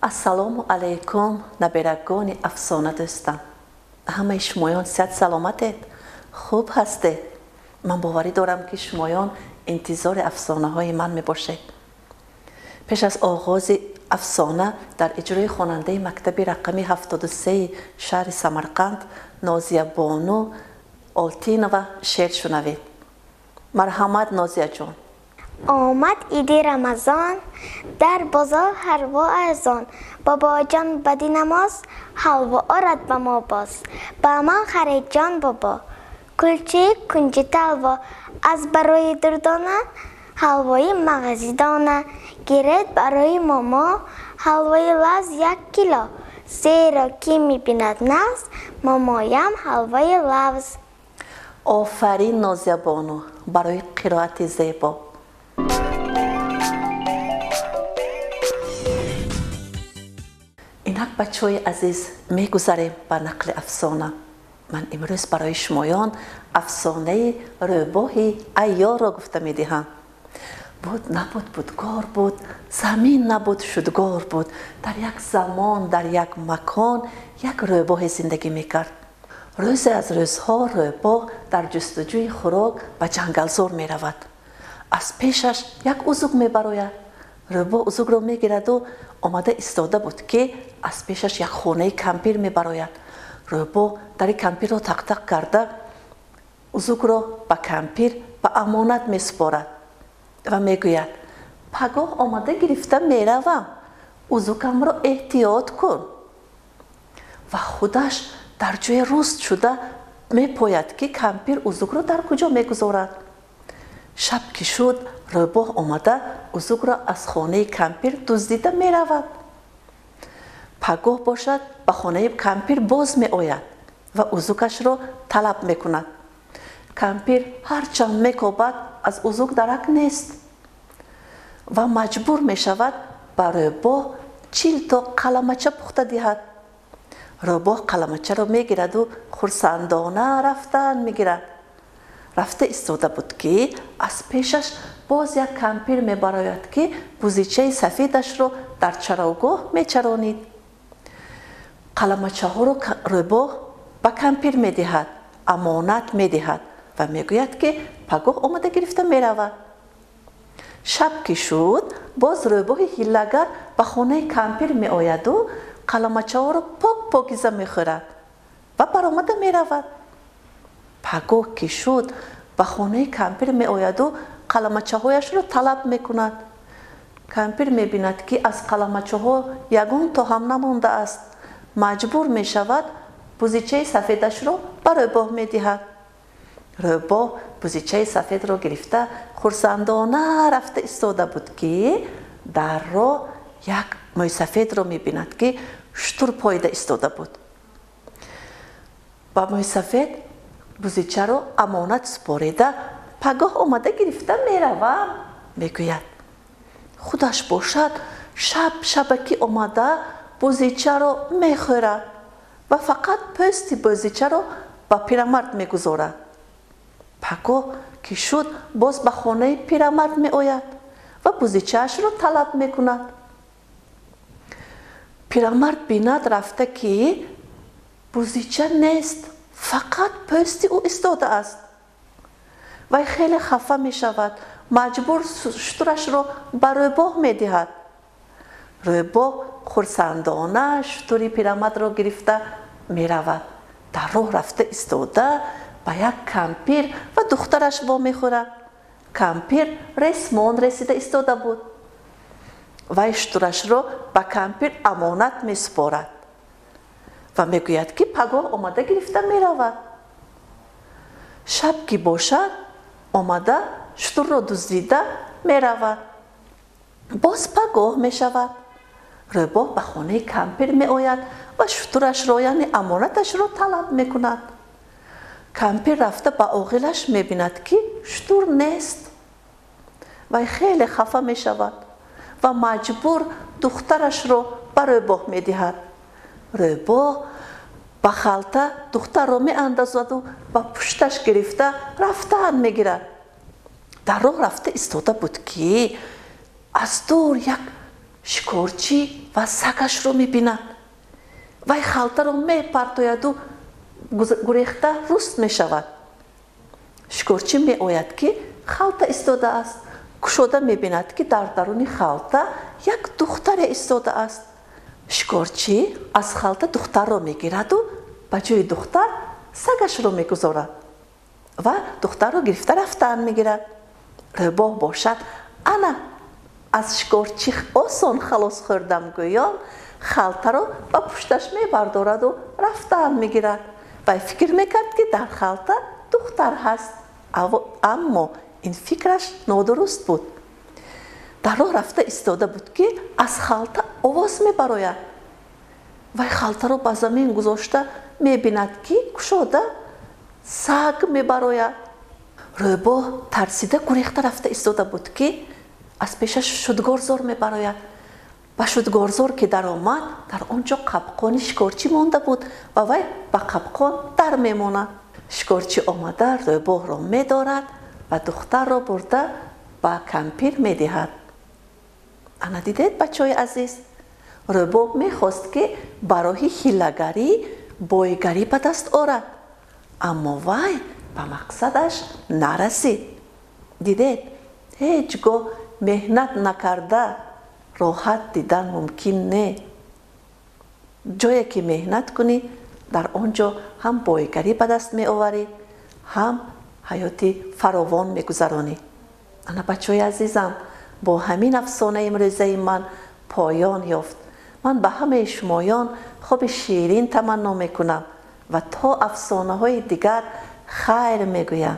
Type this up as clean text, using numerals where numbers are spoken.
Ассалому алайкум, набирагони афсонадӯстам. Ҳамаи шумоён сиҳат саломатед, хуб ҳастед. Ман боварӣ дорам, ки шумоён интизори афсонаҳои ман мебошед. Пеш аз оғози афсона дар иҷрои хонандаи мактаби рақами 73 шаҳри Самарқанд Нозиябону Олтинова шеър шунавед. Марҳамат, Нозияҷон. Омад иди Рамазон, дар бозор ҳалво арзон. Бобоҷон бади намоз ҳалво орад ба мо боз. Ба ман харед, ҷон бобо, кулчаи кунҷита ҳалво. Аз барои Дурдона ҳалвои мағзидона. Гиред барои момо ҳалвои лавз 1 кило, зеро ки мебинад нағз момоям ҳалвои лавз. Офарин, Нозиябону, барои қироати зебо. Инак, бачаҳои азиз, мегузарем ба нақли афсона. Ман имрӯз барои шумоён афсонаи рӯбоҳи айёрро гуфта медиҳам. Буд, набуд, будгор буд, замин набуд, шудгор буд. Дар як замон, дар як макон як рӯбоҳе зиндагӣ мекард. Рӯзе аз рӯзҳо рӯбоҳ дар ҷустуҷӯи хӯрок ба ҷангалзор меравад. Аз пешаш як узук мебарояд. Рӯбоҳ узукро мегираду омада истода буд, ки аз пешаш як хонаи кампир мебарояд. Рӯбоҳ дари кампирро тақтақ карда, узукро ба кампир ба амонат месупорад ва мегӯяд: «Пагоҳ омада гирифта меравам, узукамро эҳтиёт кун». Ва худаш дар ҷое руст шуда мепояд, ки кампир узукро дар куҷо мегузорад. Шаб ки шуд, рӯбоҳ омада узукро аз хонаи кампир дуздида меравад. Пагоҳ бошад, ба хонаи кампир боз меояд ва узукашро талаб мекунад. Кампир ҳарчанд мекобад, аз узук дарак нест ва маҷбур мешавад ба рӯбоҳ 40 то қаламача пухта диҳад. Рӯбоҳ қаламачаро мегираду хурсандона рафтан мегирад. Рафта истода буд, ки аз пешаш боз як кампир мебарояд, ки бузичаи сафедашро дар чарогоҳ мечаронид. Қаламачаҳоро рӯбоҳ ба кампир медиҳад, амонат медиҳад ва мегӯяд, ки пагоҳ омада гирифта меравад. Шаб ки шуд, боз рӯбоҳи ҳиллагар ба хонаи кампир меояду қаламачаҳоро пок покиза мехӯрад ва баромада меравад. Пагоҳ ки шуд, ба хонаи кампир меояду қаламачаҳояшро талаб мекунад. Кампир мебинад, ки аз қаламачаҳо ягон то ҳам намондааст, маҷбур мешавад, бузичаи сафедашро ба рӯбоҳ медиҳад. Рӯбоҳ бузичаи сафедро гирифта, хурсандона рафта истода буд, ки дар роҳ як мӯйсафедро мебинад, ки шутур поида истода буд. Ба мӯйсафед бузичаро амонат супорида, «Пагоҳ омада гирифта меравам», мегӯяд. Худаш бошад, шаб шабакӣ омада бузичаро мехӯрад ва фақат пӯсти бузичаро ба пирамард мегузорад. Пагоҳ ки шуд, боз ба хонаи пирамард меояд ва бузичаашро талаб мекунад. Пирамард бинад рафта, ки бузича нест, фақат пӯсти ӯ истодааст. Вай хеле хафа мешавад, маҷбур шутурашро ба рӯбоҳ медиҳад. Рӯбоҳ хурсандона шутури пирамардро гирифта меравад. Дар роҳ рафта истода ба як кампир ва духтараш вомехӯрад. Кампир ресмон ресида истода буд. Вай шутурашро ба кампир амонат месупорад ва мегӯяд, ки пагоҳ омада гирифта меравад. Шаб ки бошад, омада шутурро дуздида меравад. Боз пагоҳ мешавад, рӯбоҳ ба хонаи кампир меояд ва шутурашро, яъне амонаташро талаб мекунад. Кампир рафта ба оғилаш мебинад, ки шутур нест. Вай хеле хафа мешавад. ва маҷбур духтарашро ба рӯбоҳ медиҳад. Рӯбоҳ ба халта духтарро меандозаду ба пушташ гирифта рафтан мегирад. Дар роҳ рафта истода буд, ки аз дур як шикорчӣ ва сагашро мебинад. Вай халтаро мепартояду гурехта руст мешавад. Шикорчӣ меояд, ки халта истодааст. Кушода мебинад, ки дар даруни халта як духтаре истодааст. Шикорчӣ аз халта духтарро мегираду ба ҷои духтар сагашро мегузорад ва духтарро гирифта рафтан мегирад. Рӯбоҳ бошад, ана аз шикорчӣ осон халос хӯрдам гӯён, халтаро ба пушташ мебардораду рафтан мегирад. Вай фикр мекард, ки дар халта духтар ҳаст, аммо ин фикраш нодуруст буд. Дар роҳ рафта истода буд, ки аз халта овоз мебарояд. Вай халтаро ба замин гузошта мебинад, ки кушода саг мебарояд. Рӯбоҳ тарсида гурехта рафта истода буд, ки аз пешаш шудгорзор мебарояд. Ба шудгорзор ки даромад, дар он ҷо қапқони шикорчӣ монда буд ва вай ба қапқон дар мемонад. Шикорчӣ омада рӯбоҳро медорад ва духтарро бурда ба кампир медиҳад. Ана дидед, бачаҳои азиз, рӯбоҳ мехост, ки ба роҳи ҳилагарӣ бойгарӣ ба даст орад, аммо вай ба мақсадаш нарасид. Дидед, ҳеҷ гоҳ меҳнат накарда роҳат дидан мумкин не. Ҷое ки меҳнат кунӣ, дар он ҷо ҳам бойгарӣ ба даст меоварӣ, ҳам ҳаёти фаровон мегузаронӣ. Ана, бачаҳои азизам, бо ҳамин афсонаи имрӯзаи ман поён ёфт. Ман ба ҳамаи шумоён хоби ширин таманно мекунам ва то афсонаҳои дигар хайр мегӯям.